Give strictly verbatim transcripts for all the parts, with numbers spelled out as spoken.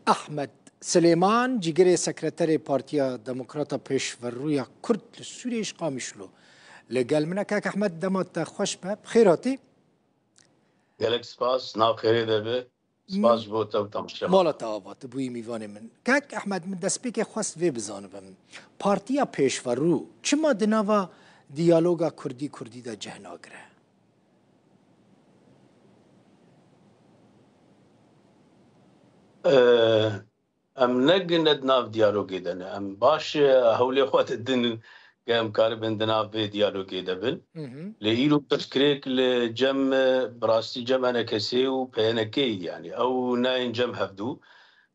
Ahmed Silêman, cîgirê sekreterê Partiya Demokrata Pêşverûya Kurd li Sûriyê ji Qamişlo. Li gel min e. Kak Ahmed, dema te xweş be. Bi xêr hatî. Gelek spas, nav xêrê de be. Spas ji bo te û temaşevan. Mala te ava, tu bûyî mîvanê min. Kak Ahmed, min destpêkê xwest vê bizanibim. Partiya Pêşverû çima di nava diyaloga Kurdî-Kurdî de cih nagire? Ee, em ne gi-, ne di nav diyalogê de ne. Em baş, e, hewlê xwe didin ke em karibin di nav vê diyalogê de bin. Hı hı. Lê îro pirsgirêk li cem, e, bi rastî cem E N K S û P Y N K yî, yanî ew nayên cem hevdû.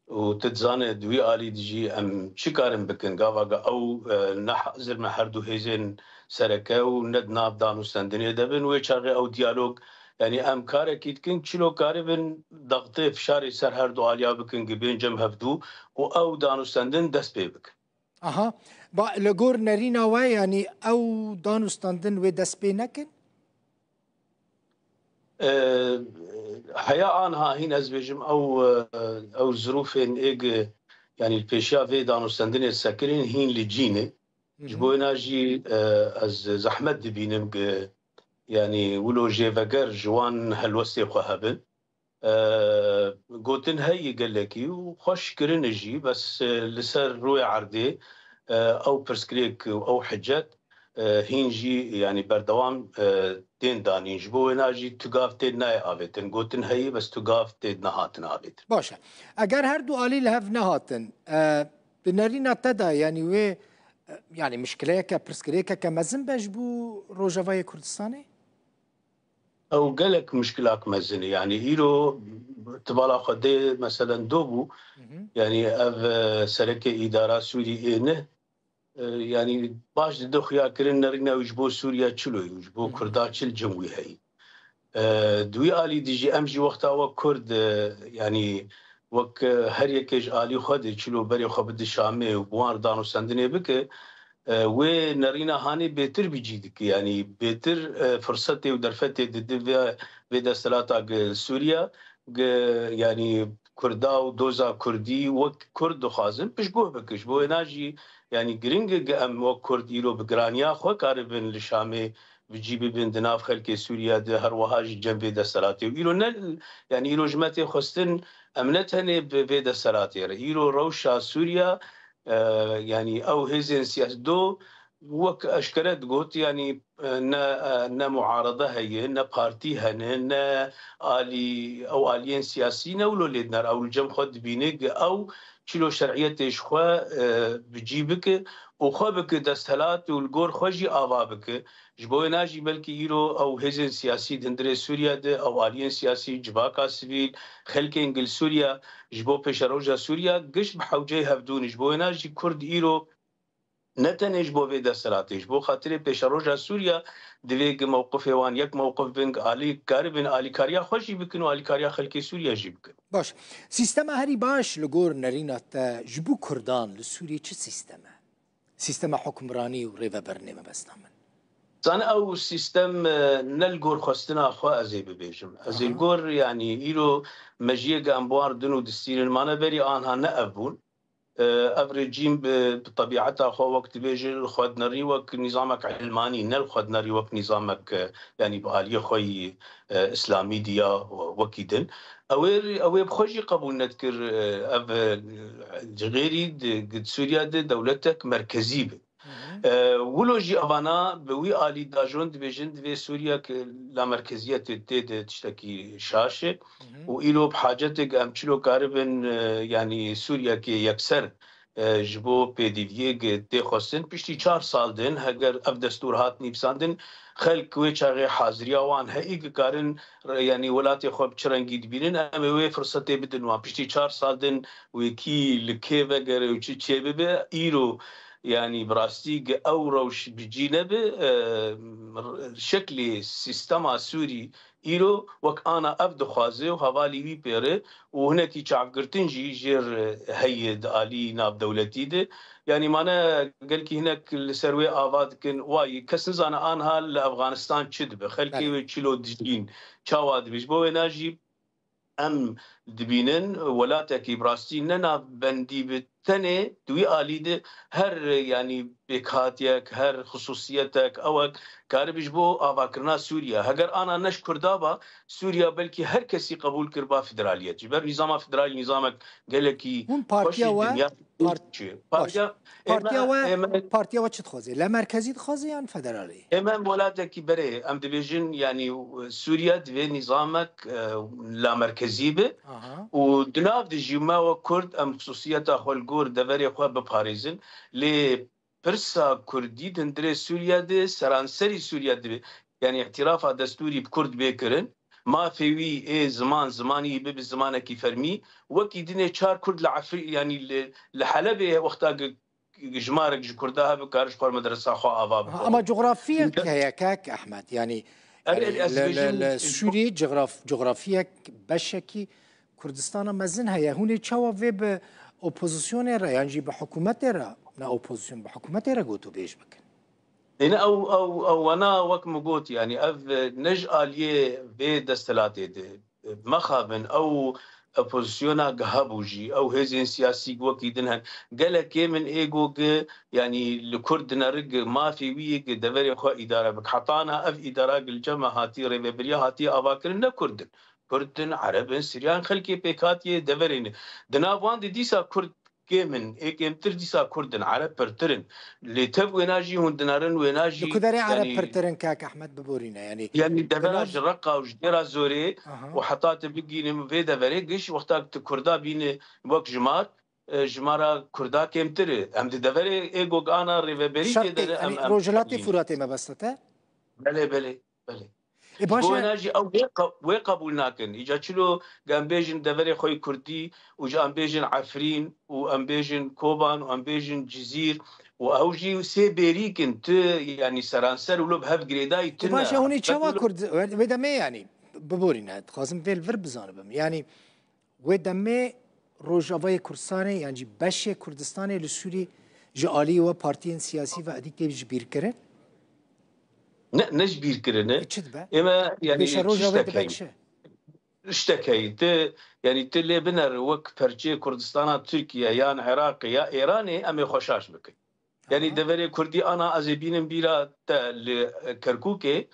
Û tu dizane di wî alî de jî em çi karin bikin? Gava ge ew, e, ne hazir me her du hêzên sereke û ne di nav danûstendinê de bin. Wê çaxê ew diyalog, yanî em karekî dikin, çilo karibin daxtê fişarê ser her du aliya bikin, gi bên cem hevdû û ew danûstendin dest pê bikin. Aha. Ba, li gor nerîna we, yanî ew danûstendin wê dest pê nekin? E, heya anha hîn ez bêjim ew, e, ew zirûfên êg, yanî li pêşiya vê danûstendinê sekinên hîn li cî ne. Hı hı. Ji bo wêna jî, e, ez zehmet dibînim ki, yanî wilo jêveger ji wan helwestê xwe hebin. E, gotin heyî gelekî û xweş kirine jî, bes, e, li ser rûyê erdê, e, ew pirsgirêk û ew hicet, e, hîn jî, yanî berdewam, e, tên danîn. Ji bo wêna jî tu gav tê nayê avêtin. Gotin heyî, bes tu gav tê nehatin avêtin. Baş e. Eger her du alî li hev nehatin, e, di nerîna te de, yanî wê, e, yanî mişkileyeke, pirsgirêkeke mezin be ji bo Rojavayê Kurdistanê? Ew gelek mişkilak mezin e. Yanî îro tu bala xwe dê, meselen, do bû. Hı hı. Yanî ev, e, serekê îdara Sûrî ê ne, e, yanî baş dide xuya kirin nerîna wî ji bo Sûriya çilo ye, ji bo Hı hı. Kurda çil cem wî heyî. E, di wî alî de jî em jî wexta wek Kurd, e, yanî wek, e, her yekê ji alî xwe de çilo berê xwe bide Şamê û bi wan re danûstendinê bike, e, wê nerîna hanê bêtir bi cî dike. Yanî bêtir, e, firsetê û derfetê dide vê, vê desthilata gi Sûriya, gi, yanî Kurda û doza Kurdî wek Kurd dixwazin piştguh bike. Ji bo wêna jî, yanî giring e gi em wek Kurd îro bi giraniya xwe karibin li Şamê bi cî bibin di nav xelkê Sûriya de, her wiha jî cem vê desthilatê. Û îro ne, yanî îro ji me tê xwestin em ne tenê bi vê desthilatê re. Îro rewşa Sûriya, e, yanî ew hêzên siyasî do wek eşkere digot, yanî, e, ne, e, ne muarede heye, ne partî hene, ne alî, ew aliyên siyasî ne wilo lê diner. Ew li cem xwe dibîne, gi ew çilo şer'iyetê ji xwe, e, bi cî bike û xwe bike desthilat û li gor xwe jî ava bike. Ji bo wêna jî belkî îro ew hêzên siyasî di hundirê Sûriya de, ew aliyên siyasî, civaka sivîl, xelkên gil Sûriya, ji bo pêşeroja Sûriya, giş bi hewceyê hevdû ne. Ji bo wêna jî Kurd îro ne tenê ji bo vê desthilatê, ji bo xatirê pêşeroja Sûriya divê gi mewqifê wan yek mewqif bin, gi alî karibin alîkariya xwe jî bikin û alîkariya xelkê Sûriya jî bikin. Baş. Sîstema herî baş li gor nerîna te ji bo Kurdan li Sûriyê çi sîstem e? Sîstema hukmranî û rêvebirinê mebesta min. Zane ew sîstem, e, ne li gor xwestina xwe ez ê bibêjim. Ez ê Aha. li gor, yanî îro mejiyê ge em bi wan re din û distînin mane berî anha ne ev bûn. E, ev rejîm bi, bi tebîeta xwe wek dibêjin xwe dinerî wek nîzamek ilmanî, ne li xwe dinerî wek nîzamek, e, yanî bi aliyê xwe yî, e, îslamî diya wekî din. Ew ê, ew ê bi xwe jî qebûl nedikir, e, ev, e, ji xêrî di, di Sûriya de dewletek merkezî be. Hı hı. E, wilo jî evana bi wî alî dajon dibêjin, divê Sûriya ki lamerkeziyetê tê de tiştekî şaş e. Hı hı. Û îro bi hacetê em çilo karibin, e, yanî Sûriyekê yekser, e, ji bo pêdiviyê gi tê xwestin. Piştî çar sal din, heger ev destûr hat nivîsandin, xelk wê çaxê haziriya wan heyî ki karin, re-, yanî welatê xwe bi çi rengî dibînin, em ê wê firsetê bidin wan. Piştî çar sal din wê kî li kê vegere û çi çê bibe, îro, yanî bi rastî gi ew rewş bi cî nebe, e, şeklê sîstema Sûrî îro wek ana ev dixwaze û hevalî wî pêre û hinekî çavgirtin jî jêr heye di alî navdewletî de. Yanî mane gelkî hinek li ser wê ava dikin, wayî kes nizane anha li Efxanistan çi dibe, xelkê Belê. wê çilo dijîn, çawa dibe. Ji bo wêna jî em dibînin, welatekî bi rastî ne navbendî bi tenê di wî alî de her, yanî pêkhatiyek, her xisûsiyetek, ewek karibî ji bo avakirina Sûriye. Heger ana ne ji Kurda ba, Sûriye belkî her kesî qebûl kiriba federaliyet. Ji ber nîzama federalî nîzamek gelekî Hûn partiya xweşî we, dinya part-, çi. baş. Partiya, Partiya ême, we, ême partiya we çi dixwaze? La merkezî dixwaze yan federalî? Ême em welatekî berê, em dibêjin, yanî, Sûriye divê nîzamek, e, lamerkezî be. Aha. Û di nav de jî me wek Kurd em xisûsiyeta xwe li gor deverê xwe biparêzin. Lê pirsa Kurdî di hundirê Sûriye de, seranserî Sûriye dibe, yanî îtîrafa destûrî bi Kurd bê kirin. Mafê wî ê ziman, zimanî bibe zimanekî fermî. Wekî dinê çar Kurd li Efrî-, yanî li, li Helebê wexta gi-, jimarek ji Kurda hebe kar ji xwe medresa xwe ava bike. Ama cografiyek heye kak Ehmed, yanî, Erê, yanî ez li, li, bêjim, li Sûrî cograf-, cografiyek beşekî Kurdistana mezin heye. Hûn ê çawa vê bi opozisyonê re yan jî bi hikûmetê re, ne opozisyon, bi hikûmetê re gotûbêj bikin? Êne ew, ew, ew wana wek min got, yanî ev ne ji aliyê vê desthilatê de. Mexabin, ew opozisyona gi hebû jî, ew hêzên siyasî gi wekî din hen. Gelekê min ê got gi, yanî li Kurd dineri gi mafê wî yê gi deverê xwe îdare bik. Hetana ev îdara gi li cem me hatî, rêvebiriya hatî avakirin ne Kurd in. Kurd in, Ereb in, Siryan xelkê pêkhatiyê deverê ne. Di nav wan de dîsa Kurd kêm in, ê kêmtir dîsa Kurd in, Ereb pirtir in. Lê tev wêna jî hûn dinerin, wêna jî, Li ku derê Ereb yanî pirtir in, kak Ehmed, biborîne, yanî Yanî devera ji Reqa û ji Dêra Zorê Aha. û heta tu bigînim vê deverê giş, wexta tu Kurda bîne wek jimar, e, jimara Kurda kêmtir e. Em di deverê ê gogana rêveberî Şertê, tê de ne, em, yanî em Rojhilatê bîne. Furatê mebesta te? Belê, belê, belê. E, Ji baş bo e. wêna jî ew wê qe-, wê qebûl nakin. Îca çilo em bêjin deverê xwe yê Kurdî û ji em bêjin Efrîn û em bêjin Koban û em bêjin Cizîr û ew jî sê bêrîk in. Tu, yanî seranser wilo bi hev girêdayî E, tune. baş e, hûn ê çawa Kurd, wê demê yanî, biborîne, dixwazim vê li vir bizanibim. Yanî, Wê demê Rojavayê Kurdistanê yan jî beşê Kurdistanê li Sûrî ji aliyê we partiyên siyasî ve edî tê ji bîr kirin? Ne, ne ji bîr kirine. E, çi dibe? Ême, yanî, Bêşe Rojavayê dibe tiştek heye. çi? Tiştek heye. Ti, yanî, ti lê biner wek perçeyê Kurdistana Tirkiye yan Iraqê ya Êranê em ê xwe şaş bikin. Yanî Aha. deverê Kurdî ana ez ê bînim bîra te li, e, Kerkûkê,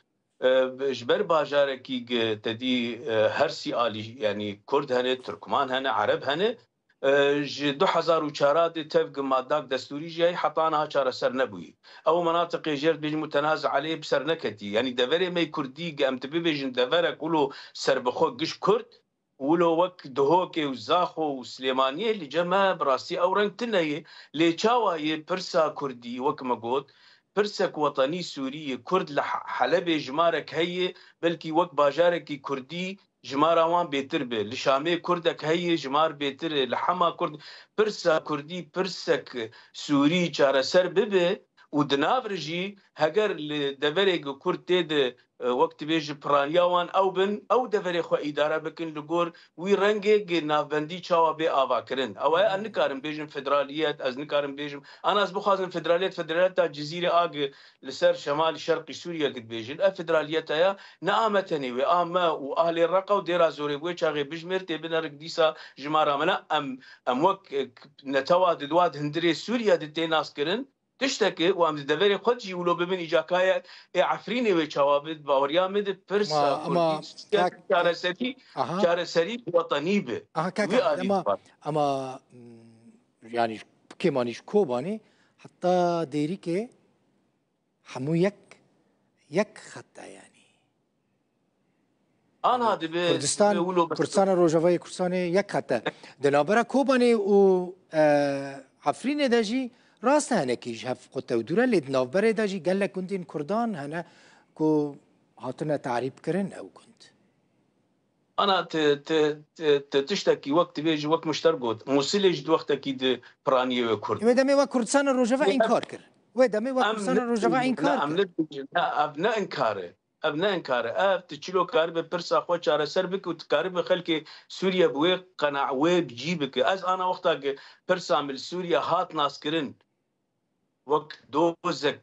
e, ji ber bajarekî gi te dî, e, her sî alî, yanî Kurd hene, Tirkman hene, Ereb hene, e, ji du hezar û çar de tev gi madak destûrî jî heta niha çareser nebûyî. Ew menatiqê jêr dibêjin mutenaz aleyh bi ser neketî. Yanî deverê me yê Kurdî gi em dibibêjin deverek wilo serbixwe giş Kurd, Wilo wek Duhokê û Zaxo û Silêmaniyê li cem me bi rastî ew reng tune ye. Lê çawa ye pirsa Kurdî, wek me got, pirsek wetenî Sûrî ye. Kurd li He-, Helebê jimarek heye, belkî wek bajarekî Kurdî jimara wan bêtir be. Li Şamê Kurdek heye, jimar bêtir e. Li Hema Kurd, pirsa Kurdî, pirsek Sûrî çareser bibe û di nav re jî heger li deverê ku Kurd tê de e, wek tu bêjî piraniya wan ew bin, ew deverê xwe îdare bikin li gor wî rengê gi navbendî çawa bê avakirin. Ew e, ez nikarim bêjim federaliyet, ez nikarim bêjim, ana ez bixwazim federaliyet, federaliyeta Cizîrê a gi li ser şemal şerqî Sûriye gi dibêjin, ev federaliyeta ya ne a me tenê wê, a me û ahlê Reqa û Dêra Zorê bi wê çaxê bijmêr tê binerik dîsa jimara me ne. Em, em wek, e, netewa di dua di hundirê Sûriye di tê naskirin, tiştekê û em di deverê xwe de jî wilo bibin, îca ka ye ê Efrînê wê çawa bi, baweriya min di pirsa Ma, Kurdî ama, siyasî kak-, çareserî, aha. çareserî wetenî bi. Aha, kak, Wî alî ama, dixwazim. ama, mm, yanî, kêmanî ji Kobanê heta Dêrikê hemû yek, yek xet e, yanî. Ana dibe, Kurdistan, dibe wilo Kurdistana Rojavayê Kurdistanê yek xet e. Di navbera Kobanê û, e, Efrînê de jî rast e hinekî ji hev qut e û dûr e, lê di navberê de jî gelek gundên Kurdan hene ku hatine tarîb kirin ew gund. Ana ti, ti, ti, ti tiştekî wek dibêjî, wek min ji te got, Mûsilê jî di wextekî di piraniyê wê Kurd Wê bû. demê wek Kurdistana Rojava Wê înkar kir. Wê demê wek em Kurdistana ne, Rojava ne, înkar em kir. ne, ne, ev ne inkar e. Ev ne inkar e. Ev tu çilo karibe pirsa xwe çareser bike û tu karibe xelkê Sûriye bi wê qena-, wê bi cî bike. Ez ana wexta ki pirsa min li Sûriye hat naskirin, wek dozek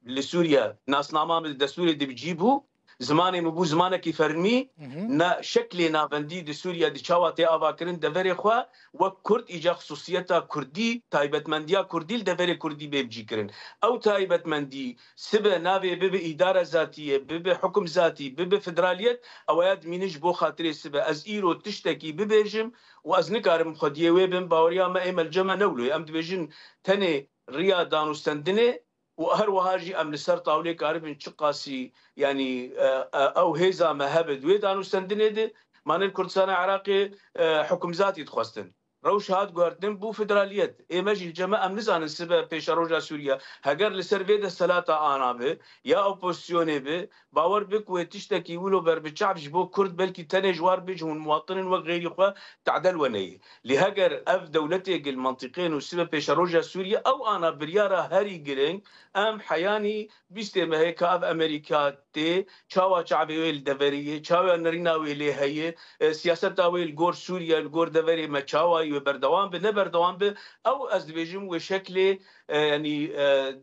li Sûriye nasnama min di destûrê de bi cî bû, Zimanê min bû zimanekî fermî, Hı hı. ne şeklê navendî di Sûriye di çawa tê avakirin deverê xwe, wek Kurd îca xisûsiyeta Kurdî, taybetmendiya Kurdî li deverê Kurdî bê bicîkirin. Ew taybetmendî sibe navê bibe îdare zatiyê, bibe hukum zatî, bibe federaliyet, ew ya dimînin ji bo xatirê sibe. Ez îro tiştekî bibêjim û ez nikarim xwediyê wê bim, baweriya me ê melceme ne wilo ye. Em dibêjin tenê riya danûstendinê û her wiha jî em li ser tawlê karibin çiqasî, yanî, e, e, ew hêza me hebe di wê danûstendinê de, ma ne li Kurdistana Iraqê, e, hukumzatî dixwestin. Rewş hat guhertin bû federaliyet. Ê me jî li cem me em nizanin sibe pêşeroja Sûriye heger li ser vê desthilata ana bi ya opozisyonê bi, bawer bi ku wê tiştekî wilo ber bi çav ji bo Kurd belkî tenê ji war bi ji hûn muwatinin wek xeyrî xwe tadel weneyê. Lê heger ev dewletê gil mentiqê nûsibe pêşeroja Sûriye, ew ana biryara herî giring, em heyanî bîstê mehê ka ev Amerîka tê, çawa çavê wê li deverê ye, çawa nerîna wê lê heye, e, siyaseta wê li gor Sûriye, li gor deverê me çawa ye, wê berdewam bi, ne berdewam bi, ew ez dibêjim wê şeklê, e, yanî, e,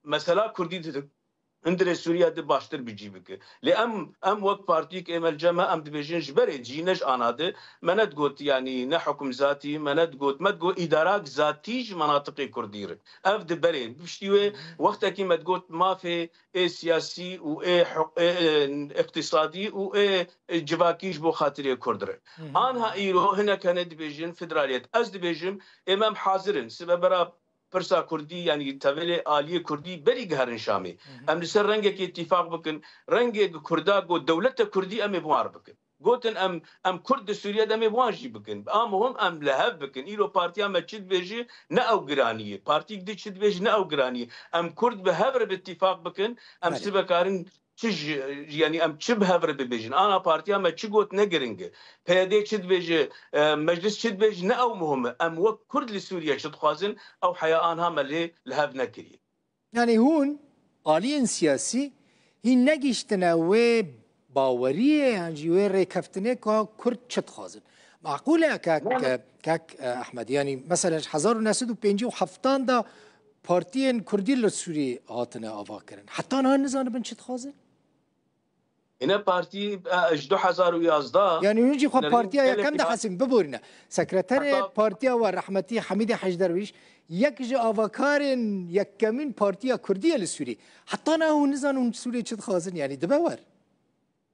mesela Kurdî di-, hundirê Sûriye di baştir bi cî bike. Lê em, em wek partiyek ê me li cem me, em dibêjin ji berê jî ne ji ana di, me ne digot, yanî ne hukum zatî, me ne digot, me digot îdarak zatî ji menatiqê Kurdî re. Ev di berê. Piştî wê wextekî me digot mafê ê siyasî û ê huk-, ê, ê, îqtîsadî û ê, ê civakî ji bo xatirê Kurd re. Hı hı. Anha îro hinek hene dibêjin federaliyet. Ez dibêjim ê me em hazir in. Sibe bera pirsa Kurdî, yanî tevelê aliyê Kurdî berî giherin Şamê. Hı hı. Em li ser rengekê îtîfaq bikin. Rengê Kurda got dewlete Kurdî em ê bi wan re bikin. Gotin em, em Kurd di Sûriye de em ê bi wan jî bikin. A muhim em li hev bikin. Îro partiya me çi dibêjî ne ew giranî ye. Partîk di çi dibêjî ne ew giranî ye. Em Kurd bi hev re bi îtîfaq bikin. Em Belê. sibe karin çi ji, yanî em çi bi hev re bibêjin? Ana partiya me çi got ne giring e. P Y D çi dibêje, e, meclis çi dibêje ne ew muhim e. Em wek Kurd li Sûriye çi dixwazin, ew heya anha me lê li hev nekiriye. Yanî hûn aliyên siyasî hîn negihîştine wê baweriyê yan jî wê rêkeftinê ku Kurd çi dixwazin. Maqûl e kak, Ne, ne. kak, e, Ehmed, yanî mesela ji hezar û neh sed û pêncî û heftan da partiyên Kurdî li Sûriyê hatine avakirin. Heta niha nizanibin çi dixwazin? Hine partî, e, ji du hezar û yazdeh Yanî hûn jî xwe hine partiya gelek yekem de ya- hesin, biborîne. Sekreterê Heta partiya we rehmetî Hemîdê Hec Derwîş yek ji avakarên yekemîn partiya Kurdî ye li Sûrî. Heta niha hûn nizanin hûn Sûriyê çi dixwazin, yanî dibe wer?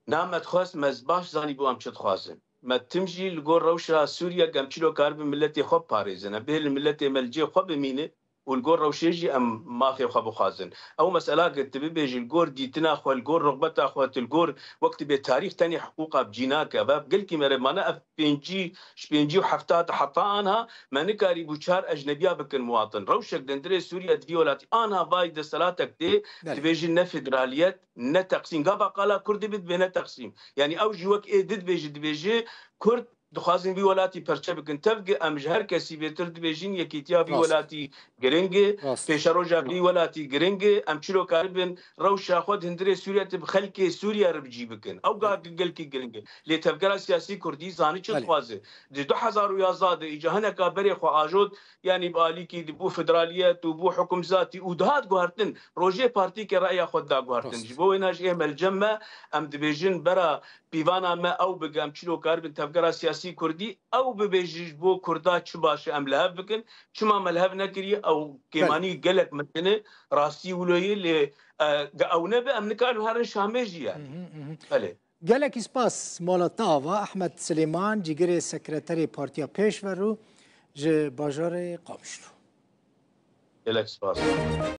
Na me dixwest, me baş zanîbû em çi dixwazin. Me tim jî li gor rewşa Sûriye em çilo karibin miletê xwe biparêzin. Em bihêlin miletê me li cihê xwe bimîne û li gor rewşê jî em mafê xwe bixwazin. Ew mesela ku tu bibêjî li gor dîtina xwe, li gor rixbeta xwe, tu li gor wek tu bê tarîx tenê hiqûqa bi cî nake. Ve gelkî mere mane ev pêncî, ji pêncî û hefta heta anha me nikarîbû çar ecnebiya bikin muwatin. Rewşek di hundirê Sûriye di vî welatî anha vay desthilatek tê, Belê. dibêjin ne federaliyet, ne teqsîm. Gava qala Kurdî bidibê ne teqsîm. Yanî ew jî wek ê di dibêjî, dibêjî Kurd dixwazin vî welatî perçe bikin. Tevgi em ji her kesî bêtir dibêjin yekîtiya vî Rast. welatî giring e, Rast. pêşeroja vî welatî giring e. Em çilo karibin rewşa xwe di hundirê Sûriye de bi xelkê Sûriye re bi cî bikin. Ew ga gelkî giring e. Lê tevgera siyasî Kurdî zanî çi Belê. dixwaze. Di du hezar û yazdeh de îca hineka berê xwe ajot, yanî bi alîkî di bû federaliyet û bû hukumzatî û dihat guhertin. Rojê partîkê reya xwe da guhertin. Rast. Ji bo wêna jî ê me li cem me, em dibêjin bera pîvana me ew bige, em çilo karibin tevgera siyasî Kurdî, ew bibêje ji bo Kurda çi baş e em li hev bikin, çima me li hev nekiriye, ew kêmanî Belê. gelek mezin e, rastî wilo ye, lê, e, ge ew nebe em nikarin herin Şamê jî ye. Mhm, mhm. Belê. Gelekî spas mala te ava, Ehmed Silêman, cîgirê sekreterê Partiya Pêşverû ji bajarê Qamişlo. Gelek spas.